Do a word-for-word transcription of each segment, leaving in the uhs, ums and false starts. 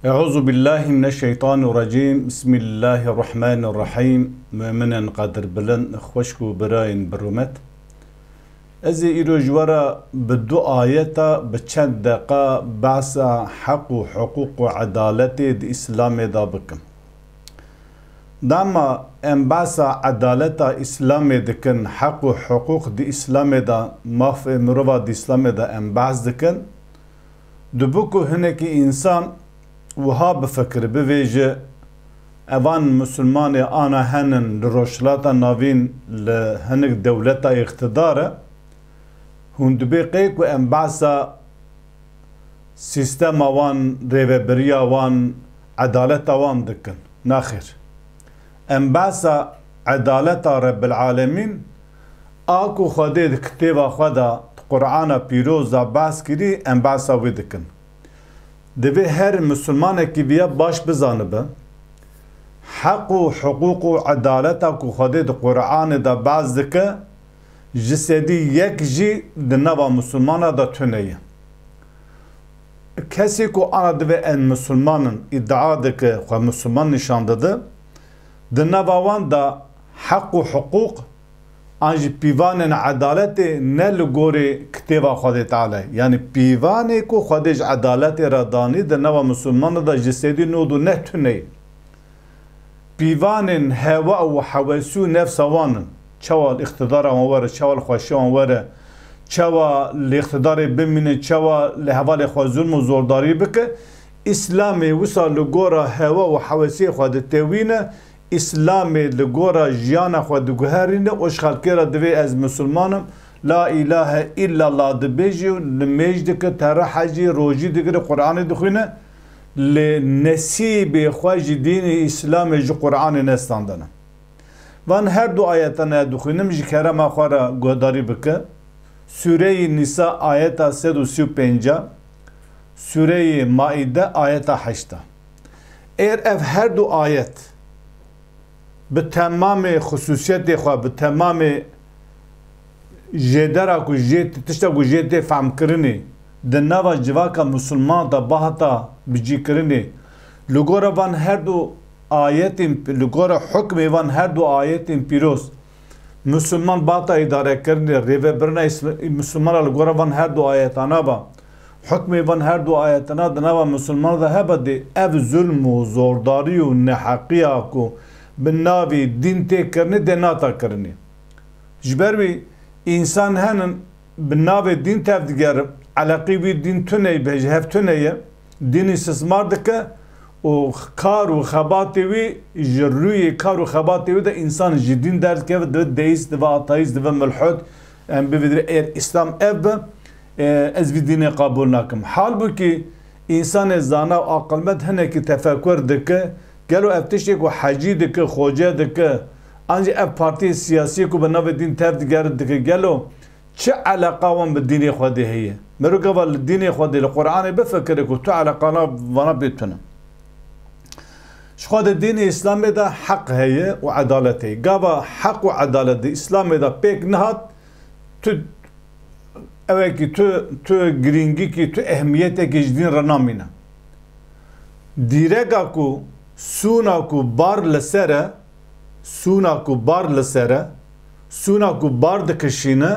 Euzu billahi mineşşeytanirracim. Bismillahirrahmanirrahim. Mu'minin qedirbilind, xweşk û birayên bi rûmet. Ez ê îro ji we re bi du ayeta, bi çend deqa behsa heq û hiqûq û edaletê di Îslamê de bikim. Dema em behsa edaleta Îslamê dikin, heq û hiqûq di Îslamê de, mafê mirova di Îslamê de em behs dikin, dibe ku hinekî însan wiha bifikir, bivêje, evan misilmanê ana henin li Rojhilata Navîn, li hinek dewleta îqtidar e, hûn dibê qey ku em behsa sîstema wan, rêvebiriya wan, edaleta wan dikin. Naxêr. Em behsa edaleta Rebbil Alemîn, a ku Xwedê di kitêba xwe de, di Qur'ana Pîroz de behs kirî, em behsa wê dikin. Divê her misilmanekî viya baş bizanibe, heq û hiqûq û edaleta ku Xwedê di Qur'anê de behs dike, ji sedî yek jî di nava misilmana de tune ye. Kesê ku ana divê em misilman in, îdia dike, xwe misilman nîşan dide, di nava wan de heq û hiqûq an jî pîvanên edaletê ne li gorî kitêba Xwedê Teala ye. Yanî pîvanê ku Xwedê ji edaletê re danî di nava misilmanan de ji sedî nod û neh tune ye. Pîvanên hewa û hewesî û nefsa wan in. Çawa li îqtidara wan were, çawa li xweşiya wan were, çawa li îqtidarê bimîne, çawa li hevalê xwe zulm û zordarî bike, Îslamê wisa li gora hewa û hewesiyê xwe ditewîne, Îslamê li gora jiyana xwe diguherîne û ji xelkê re divê ez misilman im, La îlahe îllallah dibêjî û nimêj dike, tere hecî, rojî digire, Qur'anê dixwîne, lê nesîbê xwe ji dînê Îslamê, ji Qur'anê nestandine. Van her du ayetane dixwînim, ji kerema xwe re guhdarî bike. Sûreyê Nîsa ayeta sed û sî û pênc, Sûreyê Maîde ayeta heşt. Êr ev her du ayet bi temamê xisûsiyetê xwe, bi temamê jêdera ku jê, tişta ku jê tê fehmkirinê, di nava civaka misilman de bihata bicîkirinê, li gora van her du ayetên, li gora hukmê van her du ayetên pîroz, misilman bihata îdarekirinê, rêvebirina Îsl-, misilmana li gora van her du ayetana ba, hukmê van her du ayetana di nava misilmana de hebe dê ev zulm û zordarî û neheqiya ku bi navê dîn tê kirinê dê nata kirinê. Ji ber wî însan henin bi navê dîn tev digerin, eleqî wî dîn tune ye, bi ji hev tune ye, dînî sismar dike û kar û xebatê wî, ji rûyê kar û xebatê wî de însan ji dîn derdikeve, dibe deîst, dibe ateîst, dibe mulhid. Em bivî dibe êr Îslam ev be, e, ez vî dînê qebûl nakim. Halbûkî însanê zana û aqilmend hinekî tefekur dike, gelo ev tiştê ku hecî dike, xoce dike, an jî ev partiyê siyasî ku bi navê dîn tev digere dike, gelo çi eleqa wan bi dînê Xwedê heye? Mero gava li dînê Xwedê, li Qur'anê bifikire ku tu eleqana vana bê tune. Ji xwe di dînê Îslamê de heq heye û edalet heye. Gava heq û edalet di Îslamê de pêk nehat, tu ewekî tu, tu girîngikî, tu ehmiyetekî ji dîn re namîne. Dîreka ku, sûna ku bar li ser e, sûna ku bar li ser e, sûna ku bar dikişîne,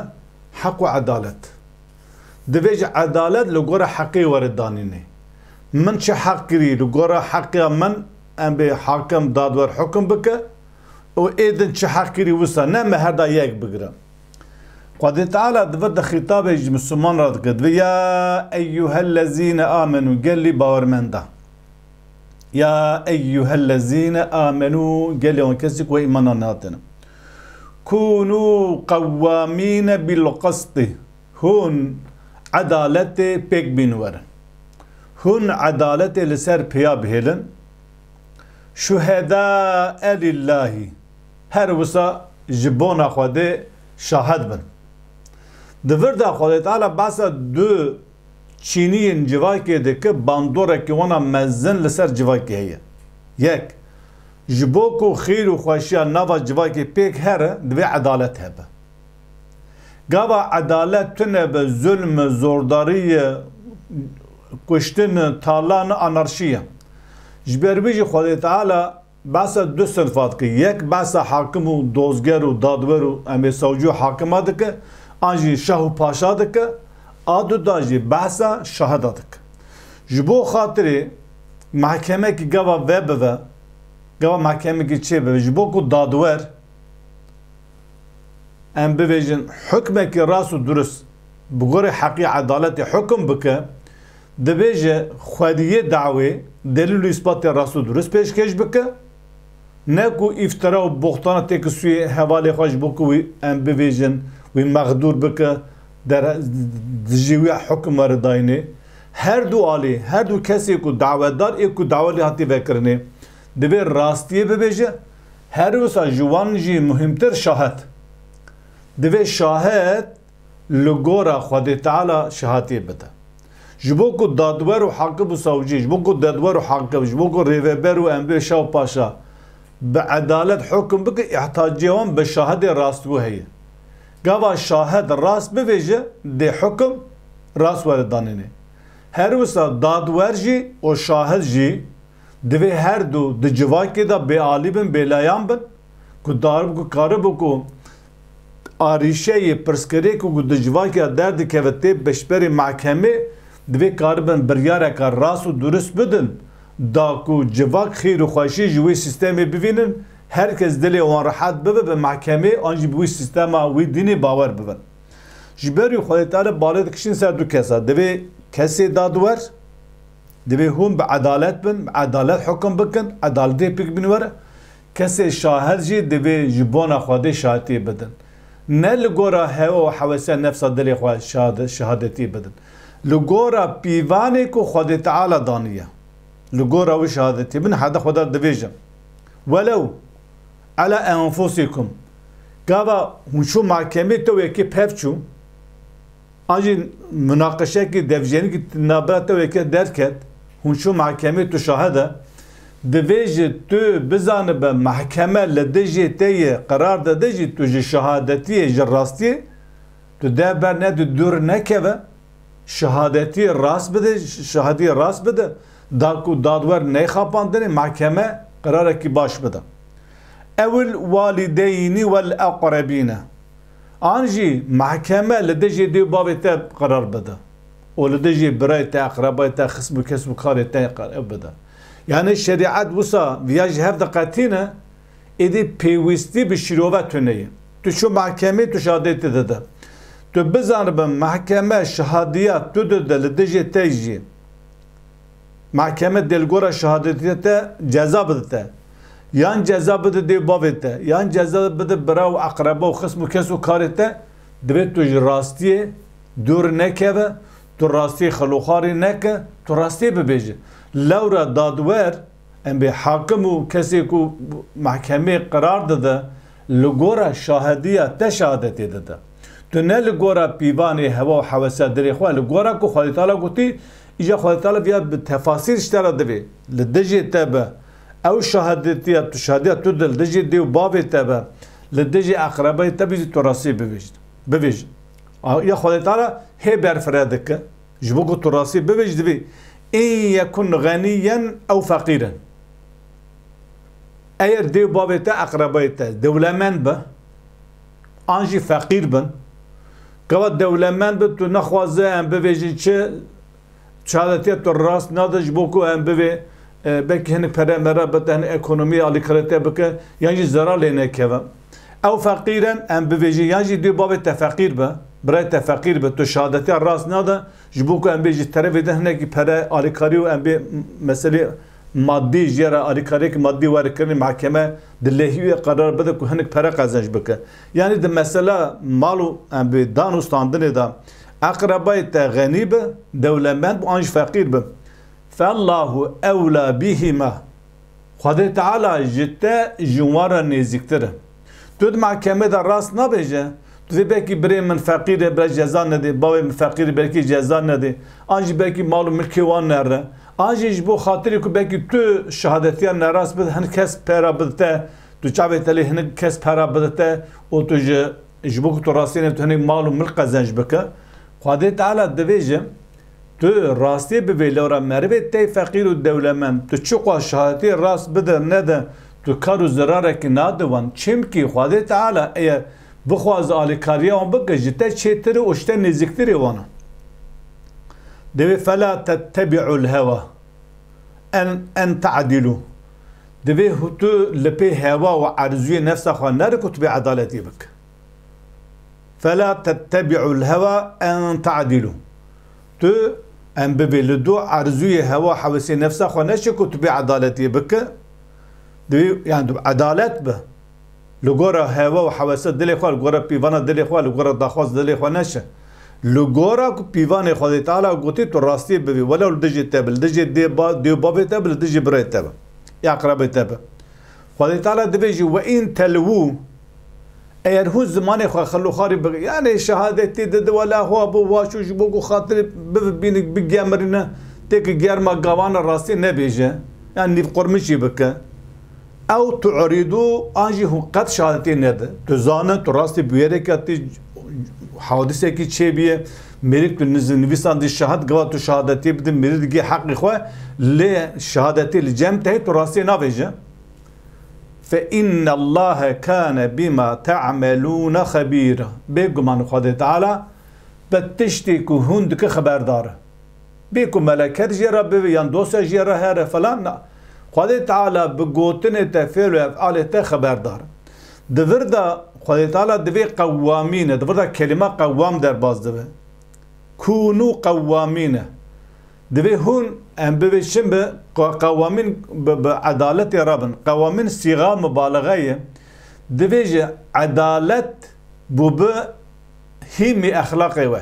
heq û edalet. Divê ji edalet li gora heqê were danînê. Min çi heq kirî, li gora heqiya min, em bê hakim, dadwer hukum bike û ê din çi heq kirî wisa, ne me her da yek bigire. Xwedê Teala di vir de xîtabê ji misilman re dike, divê, Ya eyyuhellezîne amenû, gelî bawermenda. Ya eyyuhellezîne amenû, gelê wan kesî ku îman nehatine. Kûnû qewwamîne bil qistî. Hûn edaletê pêk bîn werin. Hûn edaletê li ser piya bihêlin. Şuhedâe lillâhi. Her wisa ji bona Xwedê şahed bin. Di vir de Xwedê Teala behsa du çîniyên civakê dike, bandorekî wana mezin li ser civakê heye. Yek, ji bo ku xêr û xweşiya nava civakê pêk here, divê edalet hebe. Gava edalet tune be, zulm e, zordarî ye, kuştin e, talan e, anarşî ye. Ji ber wî jî Xwedê Teala behsa du sinfa dike. Yek behsa hakim û dozger û dadwer û em ê sewcî û hakima dike, an jî şah û paşa dike. A du da jî behsa şahida dike. Ji bo xatirê mehkemekî gava vebive, gava mehkemekî çêbibe, ji bo ku dadwer, em bibêjin, hukmekî rast û durust, bi gorî heqî edaletê hukum bike, divê ji xwediyê dawê delîl û îspatê rast û durust pêşkêş bike, ne ku îftira û boxtana têkisûyê hevalê xwe ji bo ku wî, em bibêjin, wî mexdûr bike, der-, dijî wî hukum were dayînê. Her du alî, her du kesê ku dawetdar ê ku dawa lê hatî vekirinê, divê rastiyê bibêje. Her wisa ji wan jî muhîmtir şahed. Divê şahed li gora Xwedê Teala şehatiyê bide. Ji bo ku dadwer û hakim û sewcî, ji bo ku dadwer û hakim, ji bo ku rêveber û em bê şah û paşa bi edalet hukum bike, îhtiyacê wan bi şahidê rastgû heye. Gava şahed rast bibêje, dê hukum rast were danînê. Her wisa dadwer jî û şahed jî divê her du di civakê de bêalî bin, bêlayan bin, ku darib ku karibû ku arîşeyê pirsgirêk ku di civakê de derdikeve tê beşberê mehkemê, divê karibin biryareka rast û durust bidin, da ku civak xêr û xweşî ji wê sîstemê bivînin, her kes dilê wan rehet bibe, bi mehkemê an jî bi wî sîstema wî dînê bawer bibin. Ji ber wî Xwedê Teala balê dikişîn ser du kesa. Divê kesê dadwer, divê hûn bi edalet bin, bi edalet hukum bikin, edaletê pêk bîn were. Kesê şahed jî divê ji bona Xwedê şahidiyê bidin. Ne li gora hewa û hewesa nefsa dilê xwe şahade-, şehadetiyê bidin. Li gora pîvanê ku Xwedê Teala daniye. Li gora wî şehadetiyê bin, hede Xweda divêje. Welew ala enfusikum. Gava hûn çû mahkemê, te wekî pev çû, an jî munaqeşekî, devjêrînekî navbera te wekî derket, hûn çû mahkemê, tu şahid e, divê ji tu bizanibe mahkeme li dijê te yê qerar dide jî, tu ji şahadetiyê, ji rastiyê, tu dev bernede, dûr nekeve, şahadetiyê rast bide, şahidiyê rast bide, da ku dadwer neyxapandinê, mahkeme qerarekî baş bide. Ewil walideyni wel aqrebîne. An jî mahkeme li dijê dê û bavê te qerar bide. Û li dijê birayê te, eqrebayê te, xism û kes û karê te qerar bide. Yani şerîet wisa viya ji hev diqetîne, êdî pêwîstî bi şîrove tune ye. Tu çû mahkemê, tu şahadetê dide. Tu bizanibe mahkeme şahadiya tu dide li dijê te jî. Mahkeme dê li gora şahadetiya te ceza bide te. Yan ceza bide dê û bavê te. Yan ceza bide bira û eqreba û xism û kes û karê te. Divê tu ji rastiyê dûr nekeve. Tu rastiyê xeloxarî neke. Tu rastiyê bibêje. Lewra dadwer, em bê hakim û kesê ku mahkemê qerar dide, li gora şahediya te şahadetê dide. Tu ne li gora pîvanê hewa û hewesa dilê xwe, li gora ku Xwedê Teala gotî, îca Xwedê Teala viya bi tefasîr ji te re divê. Li dijê te be, ew şahadetiya tu, şahadiya tu de li dijê dê û bavê te be, li dijê eqrebayê te be jî tu rastî bibêj-, bibêj. A, ya Xwedê Teala hê berfireh dike. Ji bo ku tu rastî bibêj divê, "In yekun ganiyen ew feqîren." Eger dê û bavê te, eqrebayê te dewlemend be, an jî feqîr bin, gava dewlemend be, tu nexwaze em bibêjin çi, şahadetiya tu rast nade, ji bo ku em bivê, e, belkî hinek pere mere bide, hinek ekonomî alîkarê te bike, yan jî zerar lê nekeve. Ew feqîr in, em bivêjin, yan jî dê û bavê te feqîr be, birayê te feqîr be, tu şahadetiya rast nade, ji bo ku em bê ji terefê de hinekî pere alîkarî û em bê meselê madî, ji yara alîkariyekî madî were kirinê, mehkeme dilehî wê qerar bide ku hinek pere qezenc bike. Yanî di mesela mal û em bê dan û standinê de eqrebayê te xenî be, dewlemend be, an jî feqîr be. Fellahu ewla bihima. Xwedê Teala ji te, ji wan re nêzîktir e. Tu di mehkemê de rast nabêje, tu dê belkî birê min feqîr e, bira ceza nedê, bavê min feqîr e, belkî ceza nedê. An jî belkî mal û milkê wan nere. An jî ji bo xatirê ku belkî tu şahadetiya nerast bide, hin kes pera bide te, tu çavê te lê hin kes pera bide te û tu ji, ji bo ku tu rastiyê ne tu hinek mal û milk qezenc bike. Xwedê Teala divêje, Tu rastî bibê, lewra merivê tey feqîr û dewlemend, tu çiqas şahadetê rast bide nede, tu kar û zirarekî nade wan. Çimkî Xwedê Teala eyer bixwaze alîkariya wan bike, ji te çêtir û ji te nêzîktirê wan e. Divê fela tettebi'ul hewa en, en ta'dilû. Divê hu-, tu li pê hewa û erzûyê nefsa xwe nere ku tu bê edaletî bike. Fela tettebi'ul hewa en ta'dilû. Tu em bibê li dû erzûyê hewa hewesê nefsa xwe neşe ku tu bê edaletî bike. Divê, yani tu edalet be. Li gora hewa û hewesa dilê xwe, li gora pîvana dilê xwe, li gora daxwaz dilê xwe neşe. Li gora ku pîvanê Xwedê Teala gotî tu rastiyê bivî. Welew li dijî te bi, li dijî dê ba-, dê û bavê te bi, li dijî birê te bi. Ya eqrebê te bi. Xwedê Teala dibêjî, "Ve in telwû", eger hûn zimanê xwe xilûxarî bi, yani şehadetî didi, wela xwe bi waşû ji bo ku xatirê bibînin, bigemirîne, têkî germa gavana rastî nebêje, yani nîvqurmişî bike. Ew tu'rîdû, an jî hûn qet şehadetê nede. Tu zane, tu rastî bûyereke tê, hadisekî çêbûye, mêrik tu niz-, nivîsandî şahid, gava tu şehadetê bidî, mêrik digê heqê xwe, lê şehadetê li cem te hê tu rastiyê navêje. Fe innallahe kane bima ta'melûne xebîra. Bêguman Xwedê Teala bi tiştê ku hûn dike xeberdar e. Bê ku meleket jê re bibe yan dosya jê re here falan, na. Xwedê Teala bi gotinê te, fêl û efalê te xeberdar e. Di vir de Xwedê Teala divê qewwamîn e, di vir de kelîma qewwam derbas dibe. Kûnû qewwamîne. Divê hûn em bibê çin bi qe-, qewwamîn bi, bi edaletê re bin. Qewwamîn sîxa mubalexe ye. Divê ji edalet bû bi hîmî exlaqê we.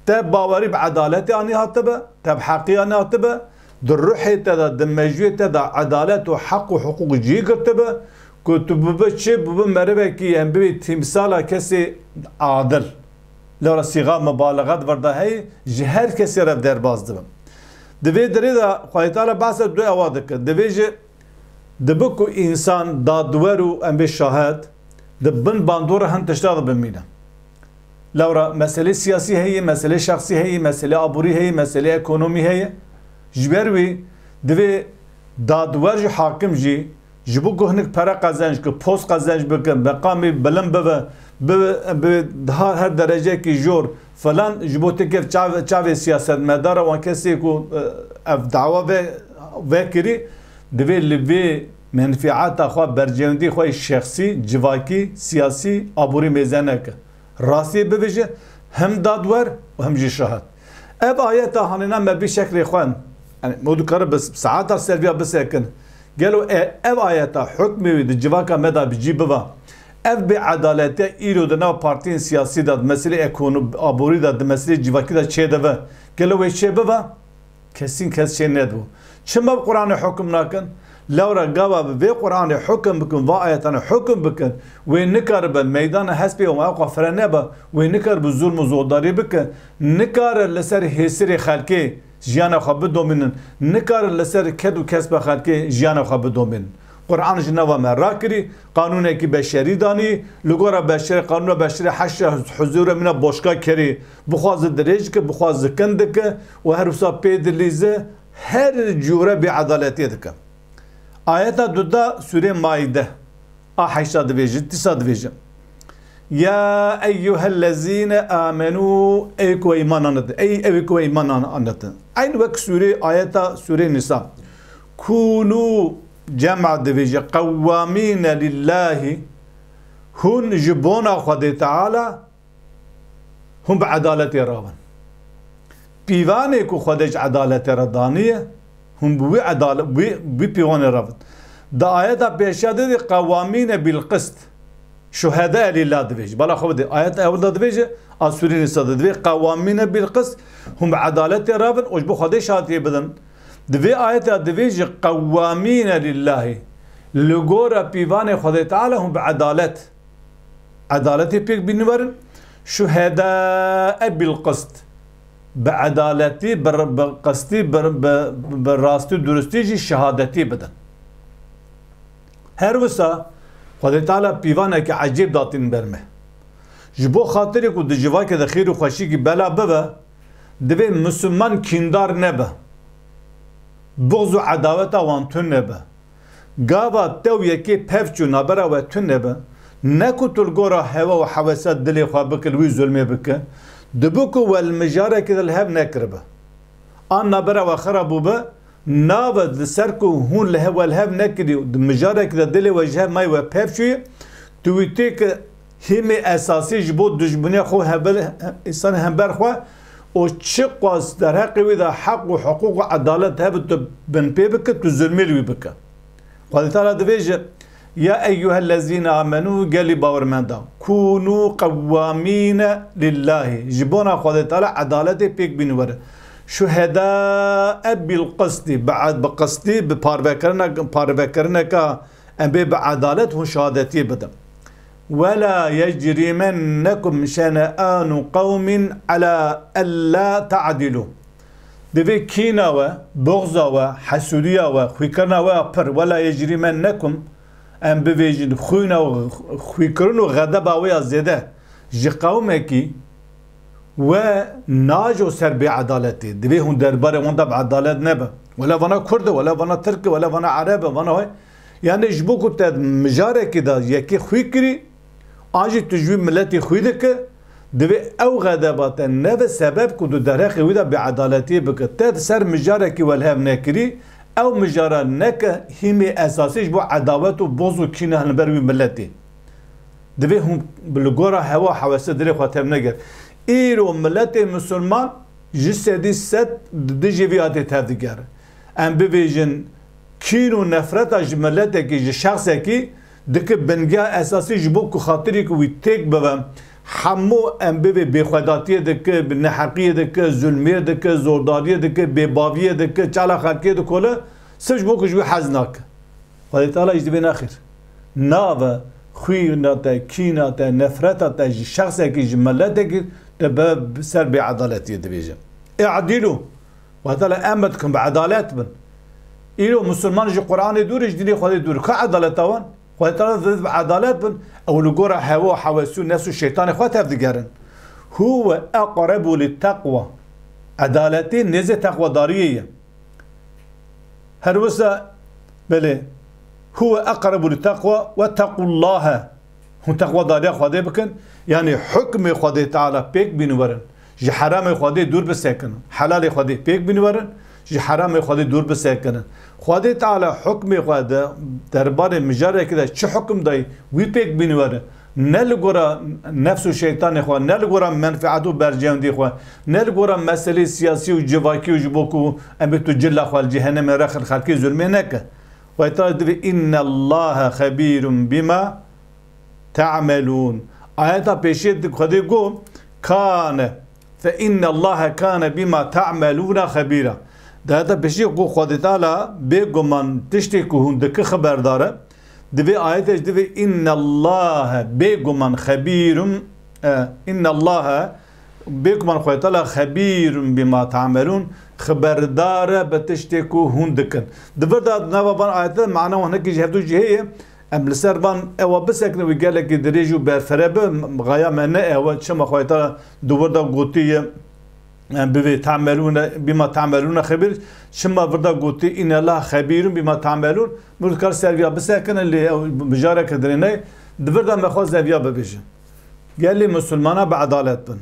Te bawerî bi edaletê anî hatibe, te bi heqî anî hatibe, di ruhê te de, di mejûyê te de edalet û heq û hiqûq cî girtibe, ku tu bibe çi, bibe merivekî, em bibî tîmsala kesê adil. Lewra sîxa mubalexe di vir de heye, ji her kesê re derbas dibe. Di vê dirê de Xwedê Teala behsa du ewa dike. Divê jî dibe ku însan dadwer û em bê şahed, di bin bandora hin tişta de bimîne. Lewra meselê siyasî heye, meselê şexsî heye, meselê aborî heye, meselê ekonomî heye. Ji ber wî divê dadwer jî, hakim jî, ji bo ku hinek pere qezenc, ku post qezenc bike, meqamê bilind bibe, bibe, bibe daha her derecekî jor falan, ji bo têkeve çav-, çavê siyasetmedara wan kesê ku, e, ev dawa ve-, vekirî, divê li vê menfîata xwe, berjewendî xwe yê şexsî, civakî, siyasî, aborî mêze neke. Rastiyê bibêje, hem dadwer û hem jî şahid. Ev ayeta hanêna me vî şeklê xwend. Yani, me dikare bi saeta serviya bisekin. Gelo e, ev ayeta hukmê wî di civaka me de bi cî biva? Ev bêedaletiya îro di nav partiyên siyasî de, di meselê ekono-, aborî de, di meselê civakî de çêdibe. Gelo wê çêbiva? Kesîn kes çê nedibû. Çima bi Qur'anê hukum nakin? Lewra gava bi vê Qur'anê hukum bikin, va ayetane hukum bikin, wê nikaribe meydana hespê û xwe fire nebe, wê nikaribe zulm û zordarî bike, nikare li ser hêsirê xelkê jiyana xwe bidomînin, nikare li ser ked û kesba xelkê jiyana xwe bidomînin. Qur'an ji nava me rakirî, qanûnekî beşerî danî, li gora beşerê, qanûna beşerê heşa huzûra mîna boşka kerî, bixwaze dirêj dike, bixwaze kin dike û her wisa pê dilîze, her cûre bêedaletiyê dike. Ayeta duda Sûrê Maîde, a heşta divêje, dîsa divêje. Ya eyyuhellezîne amenû, ey ku îman anete, ey ew ku îman an-, anete. Eyn wek sûrê, ayeta Sûrê Nîsa. Kûnû, cema divêje, qewwamîne lillahî, hûn ji bona Xwedê Teala, hûn bi edaletê re bin. Pîvanê ku Xwedê ji edaletê re daniye, hûn bi wî edale-, wî, wî pîvanê re bin. Di ayeta pêşiya de dê qewamîne bil qist. Şuhedâ lillah divêje. Bala xwe bidê. Ayet ewil de divêje, a Sûrê Nîsa de divê qewamîne bil qist, hûn bi edaletê re bin û ji bo Xwedê şahidiyê bidin. Di vê ayeta divêje qewamîne lillahî. Li gora pîvanê Xwedê Teala hûn bi edalet. Edaletê pêk bînin werin. Şuhedâe bil qist. Bi edaletî, bi, bi qistî, bi, bi, bi rastî û durustî jî şehadetî bidin. Her wisa Xwedê Teala pîvaneke ecêb datîn ber me. Ji bo xatirê ku di civakê de xêr û xweşikî bela bibe, Divê misilman kîndar nebe. Buxz û edaweta wan tune be. Gava te û yekê pev çû nabera we tune be. Ne ku tu li gora hewa û hewesa dilê xwe bike, li wî zulmê bike. Dibe ku we li mijarekî de li hev nekiribe. An nabera we xira bûbe, nabe di ser ku hûn li hev, we li hev nekirî û di mijarekî de dilê we ji hev mayî we pev çûye, tu wî tê ke hîmê esasî ji bo dijbûniya xwe hev-, însanê hember xwe û çiqas derheqê wî de heq û hiqûq û edalet hebe tu binpê bike, tu zulmê li wî bike. Xwedê Teala dibêje, "Ya eyyuhellezîne amenû", gelî bawermenda, "kûnû qewwamîne lillahî", ji bona Xwedê Teala edaletê pêk bîn were. "Şuhedâe bil qistî", bi ed-, bi qistî, bi parvekirina-, parvekirineka em bê bi edalet hûn şehadetiyê bidin. "Wela yecrîmennekum şene'anu qewmin ala ella ta'dilû." Divê kîna we, buxza we, hesûdiya we, xwîkirina we ya pir, "wela yecrîmennekum", em bivêjin, xwîna we, xwîkirin û xedeba we ya zêde ji qewmekî we najo ser bêedaletê. Divê hûn derbarê wan de bi edalet nebe. Wela vana Kurd e, wela vana Tirk e, wela vana Ereb e, vana hay. Yanî ji bo ku te mijarekî de yekê xwî kirî, an jî tu ji wî miletî xwî dike, divê ew xedeba te nebe sebeb ku tu derheqê wî de bêedaletiyê bike. Te di ser mijarekî welhev nekirî, ew mijara neke hîmê esasî ji bo edawet û boz û kîna li ber wî miletê. Divê hûn li gora hewa hewese dilê xwe tev neger. Îro miletê misilman ji sedî sed di dijî vî atê tev digere. Em bivêjin, kîn û nefreta ji miletekî, ji şexsekî dike bingeha esasî ji bo ku xatirî ku wî têk bibe, hemû em bivê bêxwedatiyê dike, bi neheqiyê dike, zulmiyê dike, zordariyê dike, bêbaviyê dike, çala xelkê dikole, sirf ji bo ku ji wî hez nake. Xwedê Teala jî divê nexêr. Nave xwîna te, kîna te, nefreta te ji şexsekî, ji miletekî te be ser bêedaletiyê dibêje. Î'dîlû. Xwedê Teala emr dikin bi edalet bin. Îro misilman ji Qur'anê dûr, ji dînê Xwedê dûr. Ka edaleta wan? Xwedê Teala divê bi edalet bin. Ew li gora hewa û hewesî û nefs û şeytanê xwe tev digerin. Huwe eqrebu lit teqwa. Edaletî nêzê teqwedariyê ye. Her wisa, belê, huve eqrebu li teqwa ve tequllahe. Hûn teqwadariya Xwedê bikin, yanî hukmê Xwedê Teala pêk bîn werin. Ji heramê Xwedê dûr bisekinin. Helalê Xwedê pêk bîn werin, ji heramê Xwedê dûr bisekinin. Xwedê Teala hukmê xwe de derbarê mijarekî de çi hukm dayî, wî pêk bîn werin. Ne li gora nefs û şeytanê xwe, ne li gora menfeet û berjewendî xwe, ne li gora meselê siyasî û civakî û ji bo ku em bê tu cila xwe li cehennemê rexin xelkê zulmê neke. Xwedê Teala divê, "Innallaha xebîrun bima ta'melûn." Ayeta pêşî di Xwedê got, "Kane, fe innallaha kane bima ta'melûna xebîra." Di ayeta pêşî got Xwedê Teala, "Bêguman tiştê ku hûn dike xeberdar e." Di vê ayetê jî divê, "Innallaha", bêguman xebîrun, e, "Innallaha", bêguman Xwedê Teala "xebîrun bima ta'melûn", xeberdar e bi tiştê ku hûn dikin. Di vir de di nava van ayete de mana wan hinekî ji hevdu cihê ye. Em li ser van ewa bisekinin, wî gelekî dirêj û berfere be, gaya me ne ew e, çima Xwedê Teala di wir de gotiye, Em bivê ta'melûne, bima ta'melûne xebîr. Çima vir de gotî, "Îne Allah xebîrun bima ta'melûn"? Mir dikar ser viya bisekine, lê ew mijareke dirêne ye. Di vir de me xwest ev ya bibêjin. Gelê misilmana bi edalet bin.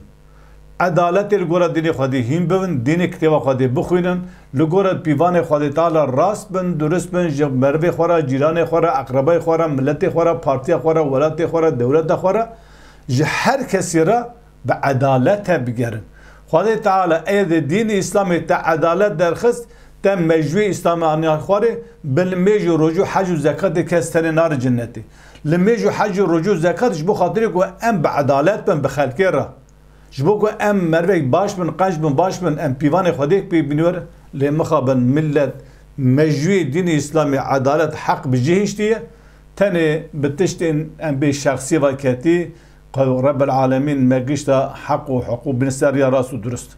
Edaletê li gora dînê Xwedê hîn bibin, dînê kitêba Xwedê bixwînin, li gora pîvanê Xwedê Teala rast bin, durist bin, ji merivê xwe re, cîranê xwe re, eqrebayê xwe re, miletê xwe re, partiya xwe re, welatê xwe re, dewleta xwe re, ji her kesî re bi edalet tev bigerin. Xwedê Teala ê di dînê Îslamê te edalet derxist, te mejûyê Îslamê aniya xwarê, bi limêj û rojû hec û zekatê kes tenê nari cinnetê. Limêj û hec û rojû zekat ji bo xatirê ku em bi edalet bin bi xelkê re. Ji bo ku em mervek baş bin, qenc bin, baş bin, em pîvanê Xwedê pê bînwer, lê mixabin millet mejûyê dînê Îslamê edalet heq bi cih hiştiye, tenê bi tiştên em bê şexsî ve ketî, Qew Rebbil Alemîn me gişta heq û hiqûq bin ser ya rast û durust.